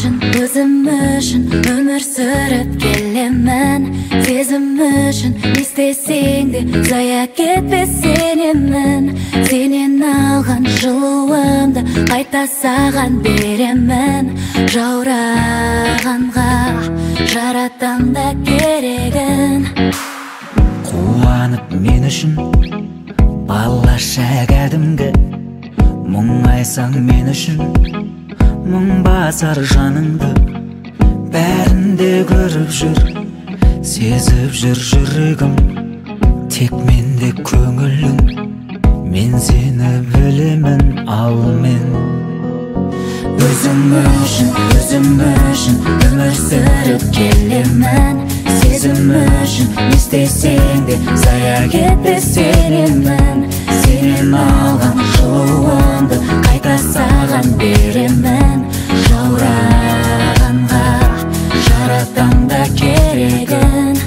Үшін, өзім үшін өмір сүріп келемін. Сезім үшін не істесең де зая кетпес сенемін. Сенен алған жылуымды қайта саған беремін. Жаурағанға жаратам да керегін. Қуанып мен үшін балаша кәдімгі, мұңайсаң мен үшін мұң басар жаныңды. Бәрін де көріп жүр, сезіп жүр жүрегім. Тек менде көңілің, мен сені білемін ал мен. Өзің үшін, өзім үшін өмір сүріп келемін. Сезім үшін не істесең де зая кетпес сенемін. Сенен алған жылуымды қайта саған беремін. Жаурағанға жаратам да керегін.